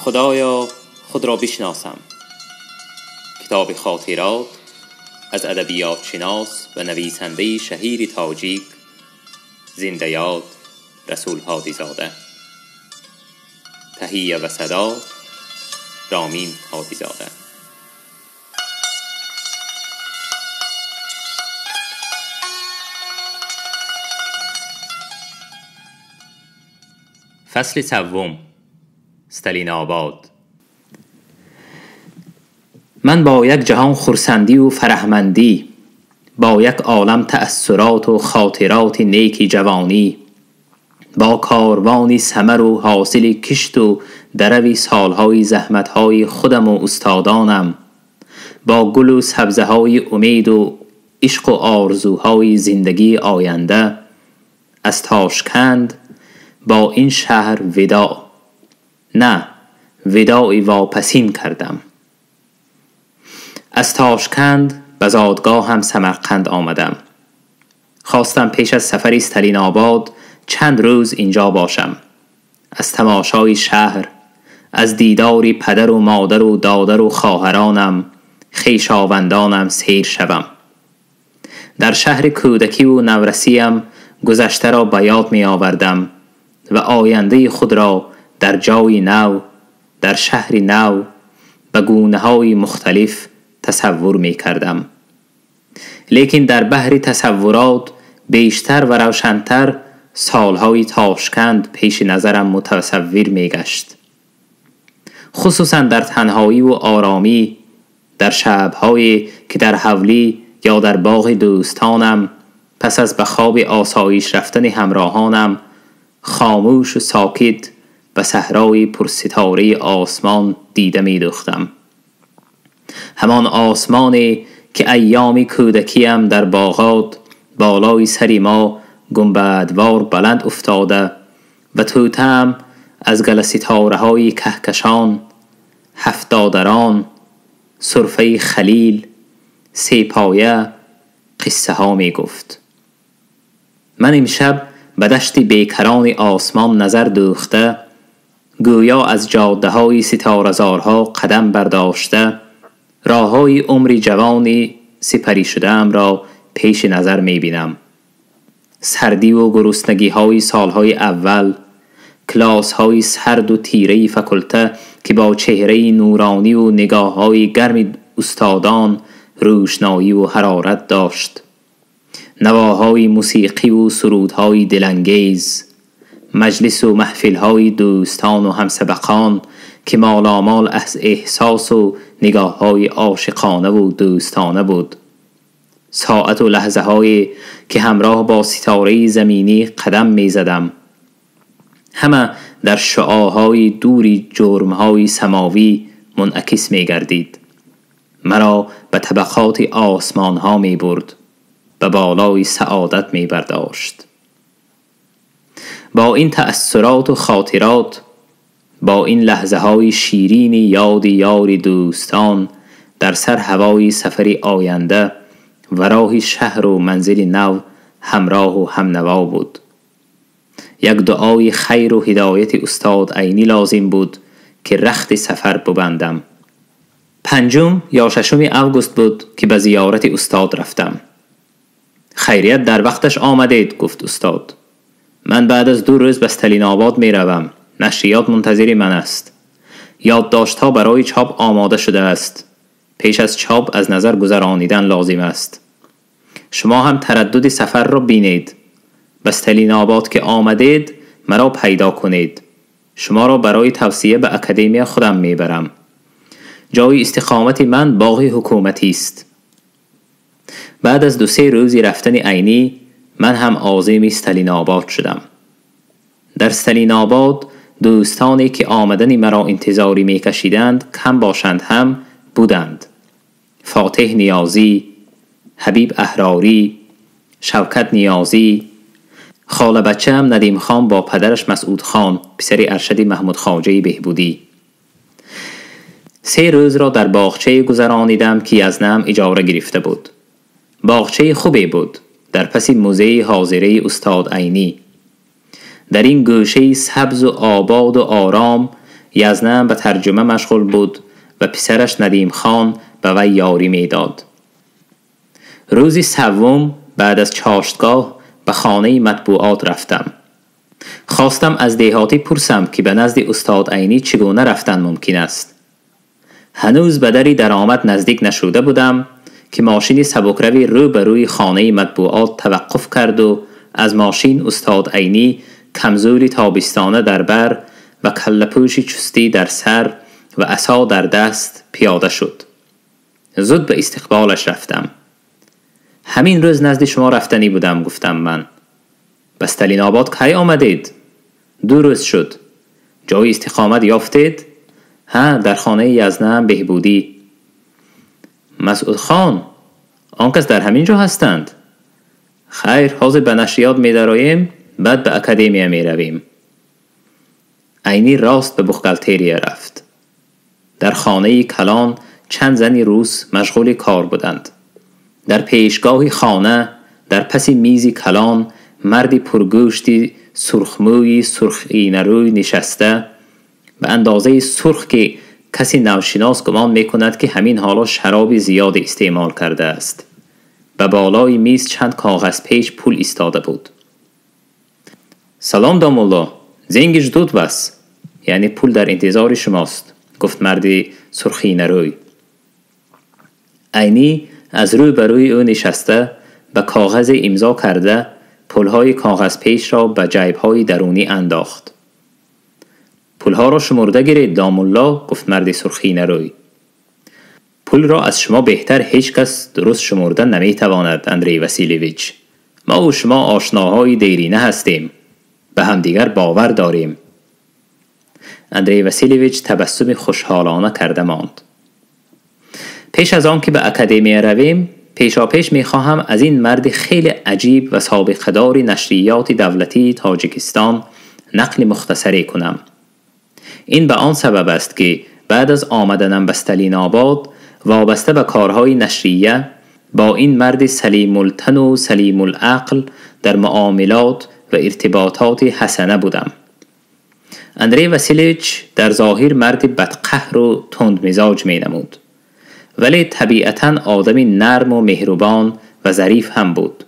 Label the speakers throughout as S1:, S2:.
S1: خدایا خود را بشناسم. کتاب خاطرات از ادبیات شناس و نویسنده شهیر تاجیک زنده یاد رسول هادیزاده. تهیه و صدا رامین هادیزاده. فصل سوم، ستالین آباد. من با یک جهان خرسندی و فرهمندی، با یک عالم تأثرات و خاطرات نیکی جوانی، با کاروانی ثمر و حاصل کشت و دروی سالهای زحمتهای خودم و استادانم، با گل و سبزه های امید و عشق و آرزوهای زندگی آینده، از تاشکند با این شهر وداع، نه وداعی واپسین کردم. از تاشکند به زادگاهم سمرقند آمدم. خواستم پیش از سفر استالین آباد چند روز اینجا باشم. از تماشای شهر، از دیدار پدر و مادر و دادر و خواهرانم، خویشاوندانم سیر شوم. در شهر کودکی و نورسیم گذشته را به یاد می آوردم و آینده خود را در جای نو، در شهر نو، به گونه های مختلف تصور می کردم. لیکن در بحر تصورات بیشتر و روشنتر سالهای تاشکند پیش نظرم متصور می گشت. خصوصا در تنهایی و آرامی، در شبهایی که در حولی یا در باغ دوستانم پس از به خواب آسایش رفتن همراهانم خاموش و ساکت به صحرای پرستاره آسمان دیده می دوختم. همان آسمانی که ایام کودکیم در باغات بالای سری ما گنبدوار بلند افتاده و توتم از گل ستاره های کهکشان، هفت دادران، سرفه خلیل، سه پایه قصه ها می گفت. من امشب به دشت بیکران آسمان نظر دوخته، گویا از جاده های ستاره زارها قدم برداشته، راه های عمر جوانی سپری شده‌ام را پیش نظر می بینم. سردی و گرسنگی های سالهای اول، کلاس های سرد و تیره فکلته که با چهره نورانی و نگاه های گرم استادان روشنایی و حرارت داشت، نواهای موسیقی و سرودهای دلانگیز، مجلس و محفل‌های دوستان و همسبقان که مالامال از احساس و نگاه‌های عاشقانه و دوستانه بود، ساعت و لحظه‌هایی که همراه با ستاره زمینی قدم می‌زدم، همه در شعاع‌های دوری جرم‌های سماوی منعکس می‌گردید. مرا به طبقات آسمان‌ها می‌برد، به بالای سعادت می‌برداشت. با این تأثرات و خاطرات، با این لحظه های شیرین یاد یار دوستان، در سر هوای سفر آینده و راه شهر و منزل نو همراه و همنوا بود. یک دعای خیر و هدایت استاد عینی لازم بود که رخت سفر ببندم. 5 یا 6 آگوست بود که به زیارت استاد رفتم. خیریت در وقتش آمدید، گفت استاد. من بعد از 2 روز به ستالین آباد می روم. نشریات منتظر من است. یادداشت‌ها برای چاپ آماده شده است. پیش از چاپ از نظر گذرانیدن لازم است. شما هم تردد سفر را بینید. به ستالین آباد که آمدید مرا پیدا کنید. شما را برای توصیه به اکادمی خودم می برم. جای استقامت من باغ حکومتی است. بعد از 2-3 روزی رفتن عینی من هم عازم ستالین آباد شدم. در ستالین آباد دوستانی که آمدن مرا انتظاری می کشیدند کم باشند هم بودند. فاتح نیازی، حبیب احراری، شوکت نیازی، خاله بچه هم ندیم خان با پدرش مسعود خان، پسر ارشد محمود خواجه بهبودی. 3 روز را در باغچه گذرانیدم که از نم اجاره گرفته بود. باغچه خوبی بود، در پس موزه حاضره استاد عینی. در این گوشه سبز و آباد و آرام یزنم به ترجمه مشغول بود و پسرش ندیم خان به وی یاری میداد. روزی سوم بعد از چاشتگاه به خانه مطبوعات رفتم. خواستم از دهاتی پرسم که به نزد استاد عینی چگونه رفتن ممکن است. هنوز به دری درآمد نزدیک نشده بودم که ماشین سبکروی رو به روی خانه مطبوعات توقف کرد و از ماشین استاد عینی کمزوری تابستانه در بر و کله‌پوشی چستی در سر و عصا در دست پیاده شد. زود به استقبالش رفتم. همین روز نزد شما رفتنی بودم، گفتم من. به استالین آباد کی آمدید؟ 2 روز شد. جای استقامت یافتید؟ ها، در خانه یزنم بهبودی. مسعود خان، آن کس در همین جا هستند؟ خیر، حاضر به نشریات می درآییم، بعد به اکادمیا می رویم. عینی راست به بوخگالتریا رفت. در خانه کلان چند زنی روس مشغول کار بودند. در پیشگاه خانه، در پس میزی کلان، مردی پرگوشتی سرخموی سرخینروی نشسته، به اندازه سرخ که کسی نوشناس گمان میکند که همین حالا شراب زیاد استعمال کرده است. به بالای میز چند کاغذ پیش پول ایستاده بود. سلام دامولا، زنگش دود بس، یعنی پول در انتظار شماست، گفت مردی سرخینروی. عینی از روی بر روی او نشسته، به کاغذ امضا کرده، پولهای کاغذ پیش را به جیبهای درونی انداخت. پولها را شمرده گیرید دامولا، گفت مرد سرخینروی. پول را از شما بهتر هیچ کس درست شمرده نمیتواند اندری واسیلیویچ. ما و شما آشناهای دیرینه هستیم. به همدیگر باور داریم. اندری واسیلیویچ تبسم خوشحالانه کرده ماند. پیش از آن که به اکادمی رویم، پیشاپیش میخواهم از این مرد خیلی عجیب و سابقه دار نشریات دولتی تاجیکستان نقل مختصری کنم. این به آن سبب است که بعد از آمدنم به استالین آباد وابسته به کارهای نشریه با این مرد سلیم التن و سلیم العقل در معاملات و ارتباطات حسنه بودم. اندری واسیلیچ در ظاهر مرد بدقهر و تند مزاج می نمود، ولی طبیعتاً آدمی نرم و مهربان و ظریف هم بود.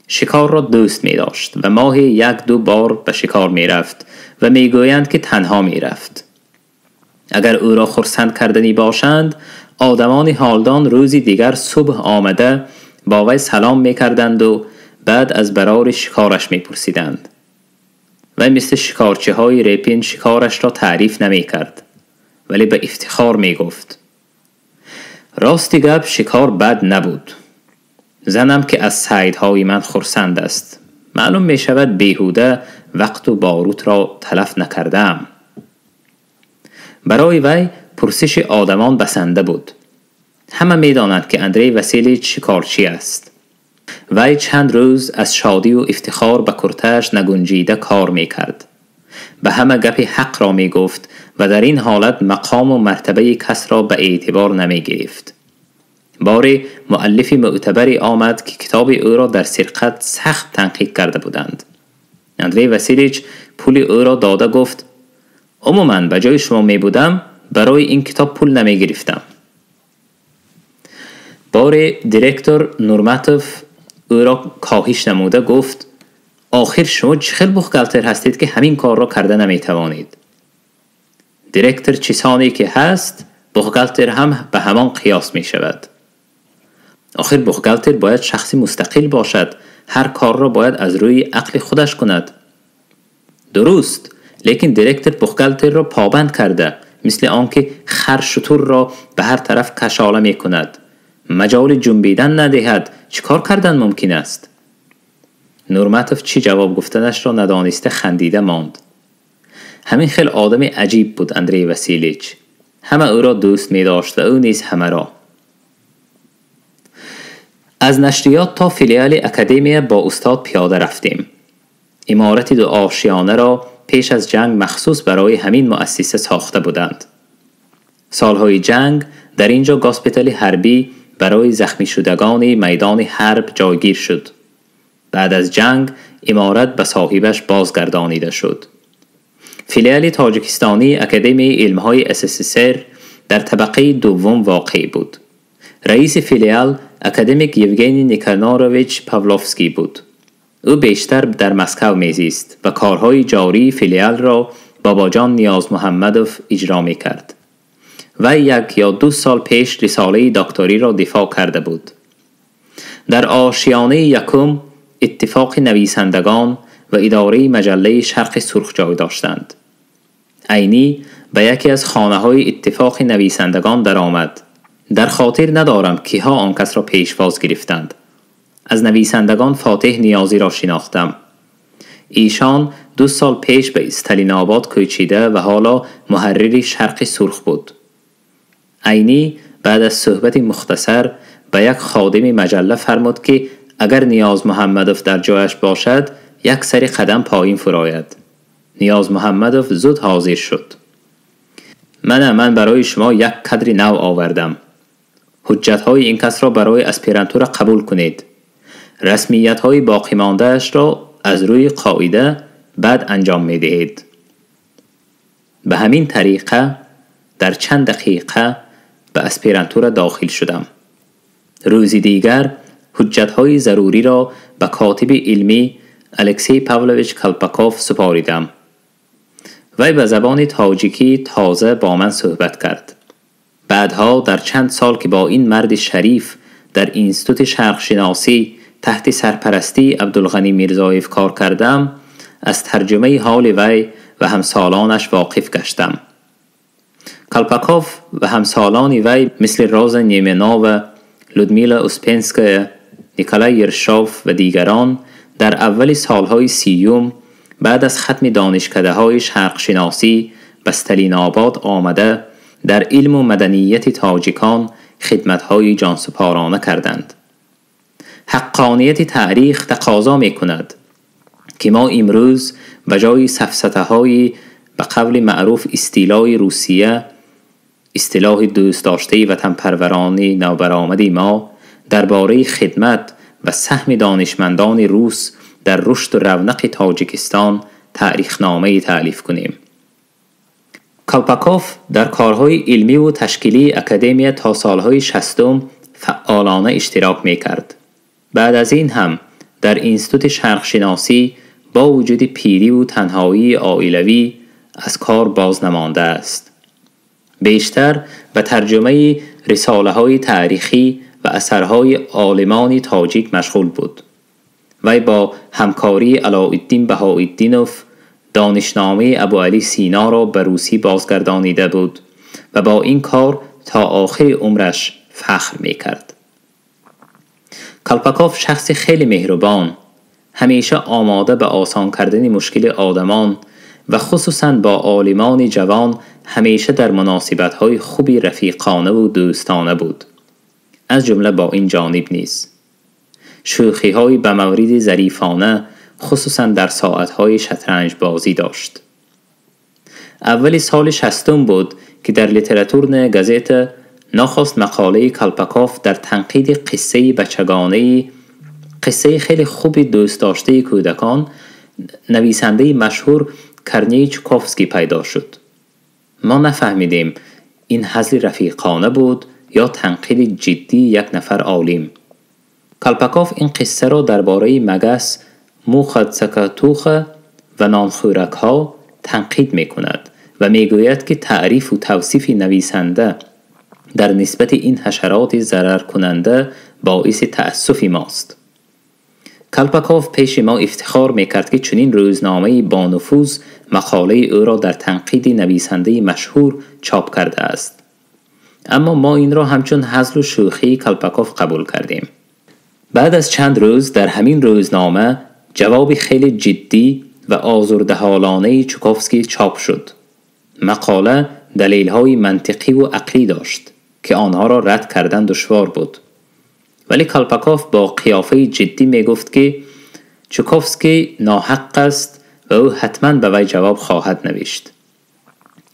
S1: شکار را دوست می داشت و ماهی 1-2 بار به شکار می رفت و می گویند که تنها می رفت. اگر او را خرسند کردنی باشند، آدمان حالدان روزی دیگر صبح آمده با وی سلام می کردند و بعد از برار شکارش می پرسیدند. و مثل شکارچه های ریپین شکارش را تعریف نمی کرد، ولی به افتخار می گفت. راستی گپ شکار بد نبود. زنم که از صیدهای من خرسند است. معلوم می شود بیهوده وقت و باروت را تلف نکردم. برای وی پرسش آدمان بسنده بود. همه می دانند که اندری واسیلیچ شکارچی است. وی چند روز از شادی و افتخار به کرتش نگنجیده کار می کرد. به همه گپ حق را می گفت و در این حالت مقام و مرتبه کس را به اعتبار نمی گرفت. باری مؤلف معتبری آمد که کتاب او را در سرقت سخت تنقید کرده بودند. اندری واسیلیچ پول او را داده گفت: عموماً به جای شما می بودم برای این کتاب پول نمی گرفتم. باری دیرکتور نورماتوف او را کاهش نموده گفت: آخر شما چه خیلی بخگلتر هستید که همین کار را کرده نمی توانید. دیرکتور چیزانی که هست بخگلتر هم به همان قیاس می شود. آخر بخگلتر باید شخصی مستقل باشد، هر کار را باید از روی عقل خودش کند. درست، لیکن دیرکتور بخگلتر را پابند کرده، مثل آنکه خر شتر را به هر طرف کشاله می کند. مجال جنبیدن ندهد، چیکار کردن ممکن است؟ نورماتوف چی جواب گفتنش را ندانسته خندیده ماند. همین خیلی آدم عجیب بود اندری واسیلیچ. همه او را دوست می داشت و او نیز همه را. از نشریات تا فیلیال اکادمی با استاد پیاده رفتیم. عمارت 2 آشیانه را پیش از جنگ مخصوص برای همین مؤسسه ساخته بودند. سالهای جنگ در اینجا گاسپیتال حربی برای زخمی شدگان میدان حرب جایگیر شد. بعد از جنگ عمارت به صاحبش بازگردانیده شد. Филиали тоҷикистонии Академияи илмҳои СССР дар табақаи дуввум воқеъ буд. Раиси филиал академик Евгений Никанорович Павловский буд. Ӯ бештар дар Москав мезист ва корҳои ҷории филиалро Бобоҷон Ниёзмуҳаммадов иҷро мекард. Вай 1 ё 2 сол пеш рисолаи докториро дифоъ карда буд. Дар ошиёнаи якум Иттифоқи нависандагон ва идораи маҷаллаи «Шарқи сурх» ҷой доштанд. Айнӣ ба яке аз хонаҳои Иттифоқи нависандагон даромад. Дар хотир надорам, киҳо он касро пешвоз гирифтанд. Аз нависандагон Фотеҳ Ниёзиро шинохтам. Эшон 2 сол пеш ба Сталинобод кӯчида ва ҳоло муҳаррири «Шарқи сурх» буд. Айнӣ баъд аз суҳбати мухтасар ба як ходими маҷалла фармуд, ки агар Ниёзмуҳаммадов дар ҷояш бошад, як сари қадам поин фурояд. Ниёзмуҳаммадов зуд ҳозир шуд. «Мана, ман барои шумо як кадри нав овардам. Ҳуҷҷатҳои ин касро барои аспирантура қабул кунед. Расмиятҳои боқимондаашро аз рӯи қоида баъд анҷом медиҳед». Ба ҳамин тариқа дар чанд дақиқа ба аспирантура дохил шудам. Рӯзи дигар ҳуҷҷатҳои заруриро ба котиби илмӣ Алексей Павлович Калпаков супоридам. Вай ба забони тоҷикӣ тоза бо ман суҳбат кард. Баъдҳо дар чанд сол, ки бо ин марди шариф дар Институти шарқшиносӣ таҳти сарпарастии Абдулғанӣ Мирзоев кор кардам, аз тарҷумаи ҳоли вай ва ҳамсолонаш воқиф гаштам. Калпаков ва ҳамсолони вай, мисли Роза Неменова, Людмила Успенская, Николай Ершов ва дигарон, дар аввали солҳои 30-юм баъд аз хатми донишкадаҳои шарқшиносӣ ба Сталинобод омада, дар илму маданияти тоҷикон хидматҳои ҷонсупорона карданд. Ҳаққонияти таърих тақозо мекунад, ки мо имрӯз ба ҷои сафсатаҳои ба қавли маъруф истилои Русия, истилоҳи дӯстдоштаи ватанпарварони навбаромади мо, дар бораи хидмат ва саҳми донишмандони рус дар рушду равнақи Тоҷикистон таърихномае таълиф кунем. Калпаков дар корҳои илмиву ташкилии академия то солҳои 60-ум фаъолона иштирок мекард. Баъд аз ин ҳам дар Институти шарқшиносӣ бо вуҷуди пириву танҳоии оилавӣ аз кор боз намондааст. Бештар ба тарҷумаи рисолаҳои таърихӣ ва асарҳои олимони тоҷик машғул буд. Вай бо ҳамкории Алоиддин Баҳоиддинов донишномаи Абуалӣ Синоро ба русӣ бозгардонида буд ва бо ин кор то охири умраш фахр мекард. Калпаков шахси хеле меҳрубон, ҳамеша омода ба осон кардани мушкили одамон ва хусусан бо олимони ҷавон ҳамеша дар муносибатҳои хуби рафиқонаву дӯстона буд. Аз ҷумла бо ин ҷониб низ шӯхиҳои ба мавриди зарифона, хусусан дар соатҳои шатранҷбозӣ дошт. Аввали соли 60-ум буд, ки дар «Литературная газета» нахост мақолаи Калпаков дар танқиди қиссаи бачагонаи, қиссаи хеле хуби дӯстдоштаи кӯдакон, нависандаи машҳур Корней Чуковский пайдо шуд. Мо нафаҳмидем, ин ҳазли рафиқона буд ё танқиди ҷиддии як нафар олим. Калпаков ин қиссаро дар бораи магас Муха Цокотуха ва нонхӯракҳо танқид мекунад ва мегӯяд, ки таърифу тавсифи нависанда дар нисбати ин ҳашароти зараркунанда боиси таассуфи мост. Калпаков пеши мо ифтихор мекард, ки чунин рӯзномаи бонуфуз мақолаи ӯро дар танқиди нависандаи машҳур чоп кардааст. Аммо мо инро ҳамчун ҳазлу шӯхии Калпаков қабул кардем. Баъд аз чанд рӯз дар ҳамин рӯзнома ҷавоби хеле ҷиддӣ ва озурдаҳолонаи Чуковский чоп шуд. Мақола далелҳои мантиқиву ақлӣ дошт, ки онҳоро рад кардан душвор буд. Вале Калпаков бо қиёфаи ҷиддӣ мегуфт, ки Чуковский ноҳақ аст ва ӯ ҳатман ба вай ҷавоб хоҳад навишт.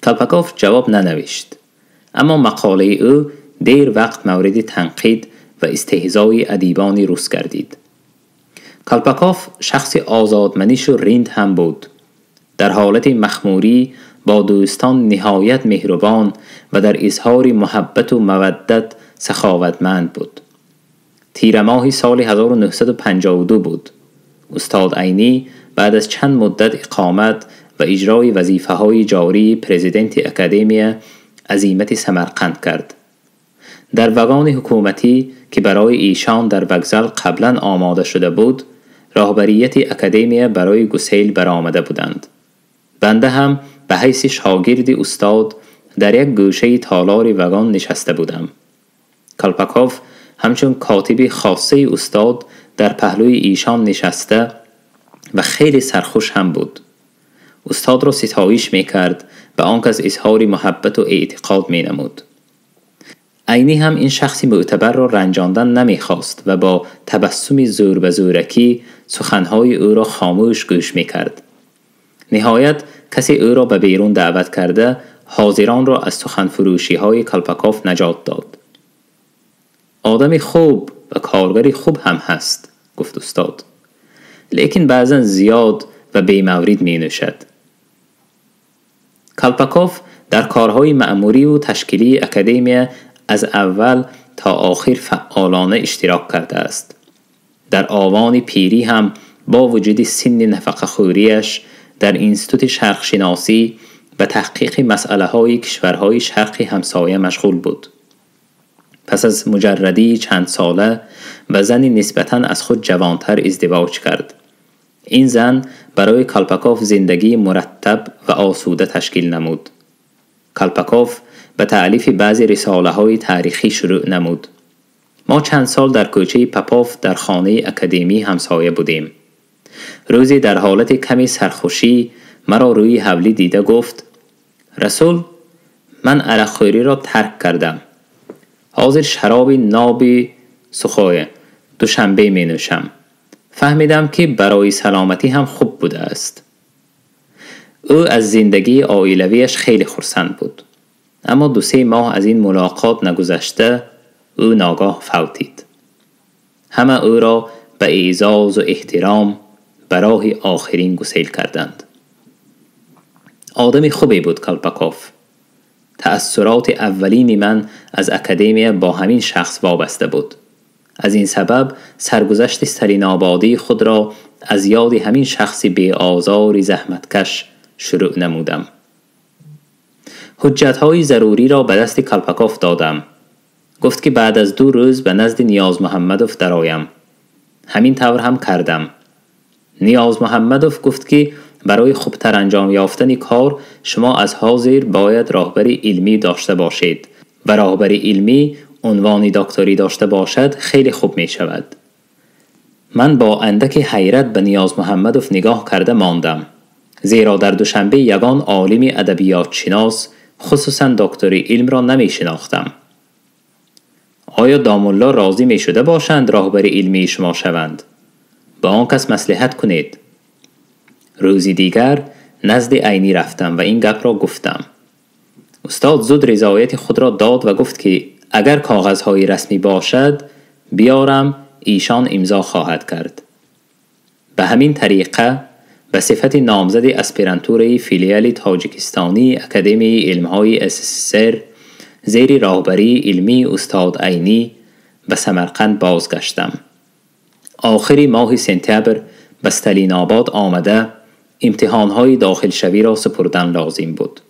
S1: Калпаков ҷавоб нанавишт, аммо мақолаи ӯ дер вақт мавриди танқид ва истеҳзои адибони рус гардид. Калпаков шахси озодманишу ринд ҳам буд. در حالت مخموری با دوستان نهایت مهربان و در اظهار محبت و مودت سخاوتمند بود. تیر ماه سال 1952 بود. استاد عینی بعد از چند مدت اقامت و اجرای وظیفه‌های جاری پرزیدنت اکادمی عزیمت سمرقند کرد. در وگان حکومتی که برای ایشان در وگزل قبلا آماده شده بود، راهبریت اکادمی برای گسیل برآمده بودند. بنده هم به حیث شاگرد استاد در یک گوشه تالار وگان نشسته بودم. کالپاکوف همچون کاتب خاصه استاد در پهلوی ایشان نشسته و خیلی سرخوش هم بود. استاد را ستایش میکرد و آنک از اظهار محبت و اعتقاد مینمود. عینی هم این شخص معتبر را رنجاندن نمیخواست و با تبسم زور به زورکی سخنهای او را خاموش گوش میکرد. نهایت کسی او را به بیرون دعوت کرده حاضران را از سخنفروشی های کالپاکوف نجات داد. آدم خوب و کارگری خوب هم هست، گفت استاد، لیکن بعضا زیاد و بی‌مورد می نوشد. کالپاکوف در کارهای مأموری و تشکیلی اکادمی از اول تا آخر فعالانه اشتراک کرده است. در آوان پیری هم با وجود سن نفقه خوریش در اینستیتوت شرق شناسی و تحقیق مسئله های کشورهای شرقی همسایه مشغول بود. پس از مجردی چند ساله و زنی نسبتاً از خود جوانتر ازدواج کرد. این زن برای کالپاکوف زندگی مرتب و آسوده تشکیل نمود. کالپاکوف به تألیف بعضی رساله های تاریخی شروع نمود. ما چند سال در کوچه پاپوف در خانه اکادمی همسایه بودیم. روزی در حالت کمی سرخوشی مرا روی حولی دیده گفت: رسول، من عرقخوری را ترک کردم. حاضر شراب ناب سخای دوشنبه می نوشم. فهمیدم که برای سلامتی هم خوب بوده است. او از زندگی عائلویش خیلی خرسند بود. اما 2-3 ماه از این ملاقات نگذشته او ناگاه فوتید. همه او را به اعزاز و احترام برای آخرین گسیل کردند. آدم خوبی بود کالپاکوف. تأثرات اولین من از اکادمی با همین شخص وابسته بود. از این سبب سرگذشت ستالین‌آبادی خود را از یاد همین شخص بی آزار زحمتکش شروع نمودم. حجت‌های ضروری را به دست کالپاکوف دادم. گفت که بعد از 2 روز به نزد نیاز محمدوف درآیم. همین طور هم کردم. نیاز محمدوف گفت که برای خوبتر انجام یافتن کار شما از حاضر باید راهبری علمی داشته باشید و راهبری علمی عنوان دکتری داشته باشد خیلی خوب می شود. من با اندک حیرت به نیاز محمدوف نگاه کرده ماندم، زیرا در دوشنبه یگان عالم ادبیات شناس خصوصا دکتری علم را نمی شناختم. آیا داملا راضی می شده باشند راهبری علمی شما شوند؟ با آن کس مصلحت کنید. روزی دیگر نزد عینی رفتم و این گپ را گفتم. استاد زود رضایت خود را داد و گفت که اگر کاغذهای رسمی باشد بیارم، ایشان امضا خواهد کرد. به همین طریقه به صفت نامزد اسپیرانتوری فیلیال تاجیکستانی اکادمی علمهای SSSR زیر راهبری علمی استاد عینی به سمرقند بازگشتم. آخری ماه سپتامبر به ستالین‌آباد آمده امتحانهای داخل شوی را سپردن لازم بود.